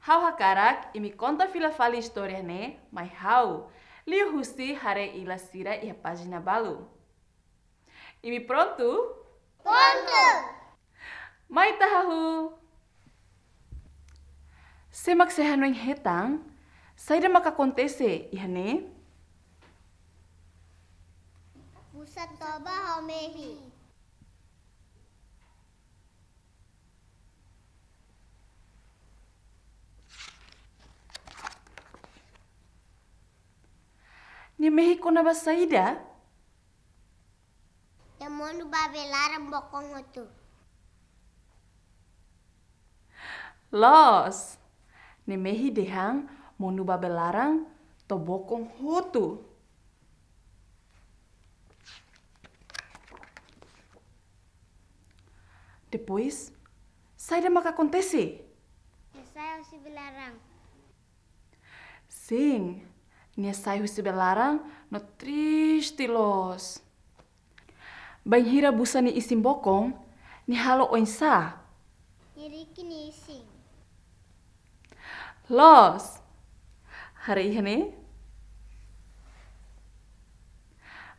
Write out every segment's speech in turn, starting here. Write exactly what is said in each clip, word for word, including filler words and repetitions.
Ha'u hakarak imi konta fila fali istória ne'e mai ha'u, liuhusi haree ilas sira iha pájina balu. Imi prontu? Prontu! Mai ita hahú. Sé mak sei hanoin hetan, saida mak akontese iha ne'e? Busa toba ho mehi. Nia mehi kona-ba saida? Nia monu ba bee laran bokon hotu. Loos. Nia mehi dehan monu ba bee laran to'o bokon hotu. Depois, saida mak akontese? Nia sai husi bee laran. Sin, nia sai husi bee laran no triste loos. Bainhira busa nia isin bokon, nia halo oinsá? Nia riki nia isin. Loos. Haree iha ne'e?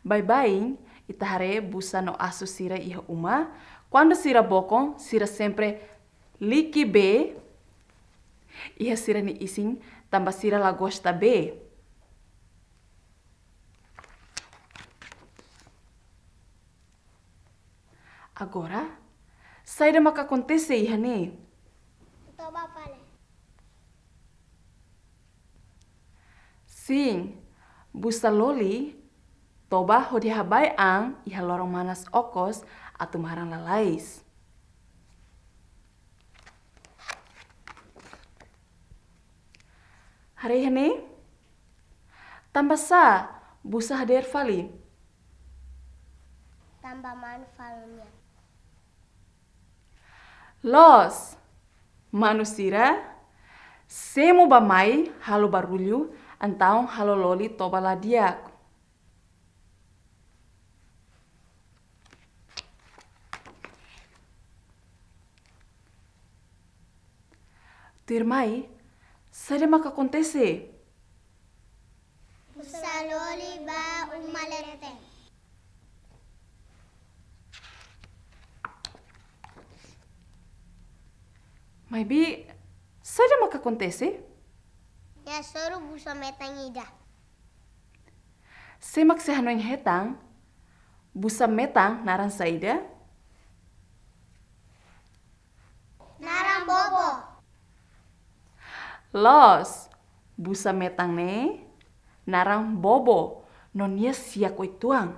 Baibain, ita haree busa no asu sira iha uma. Kuandu sira bokon, sira sempre liki bee iha sira-nia isin tanba sira la gosta bee. Agora, saida mak akontese iha ne'e? Toba fali. Sin, busa Loli toba hodi habai an iha loron manas okos atu maran lalais. Haree iha ne'e? Tanba sá busa hadeer fali? Tanba manu falun nian. Loos, manu sira semo bá-mai halo barullu, entaun halo Loli toba la di'ak. Tuirmai, saida mak akontese? Busa Loli bá uma leten. Maibé, saida mak akontese? Nia hasoru busa metan ida. Sé mak sei hanoin hetan, busa metan naran saida? Naran Bobo. Loos, busa metan ne'e naran Bobo, no nia siak uitoan.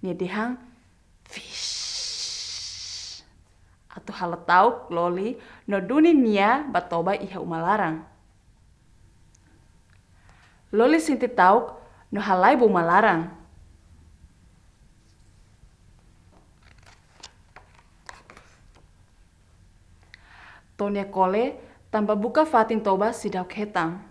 Nia dehan fish atu halo ta'uk Loli no duni nia bá toba iha uma laran. Loli sente ta'uk no halai ba uma laran. To'o nia kole tanba buka fatin toba seidauk hetan.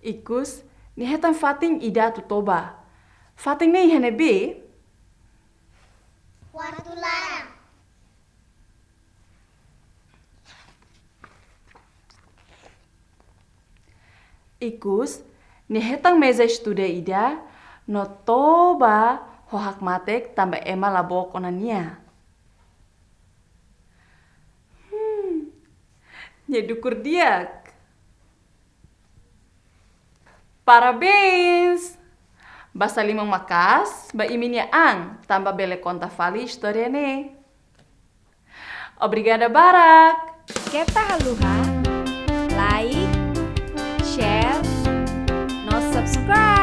Ikus, nia hetan fatin ida atu toba. Fatin ne'e iha ne'ebé? Kuartu laran. Ikus, nia hetan meza estuda ida, no toba ho hakmatek tanba ema la book ona nia. Hmm, nia dukur di'ak. Parabéns! Basa liman maka'as ba imi-nia an, tanba bele konta fali istória ne'e. Obrigada barak! Keta haluha like, share, no subscribe.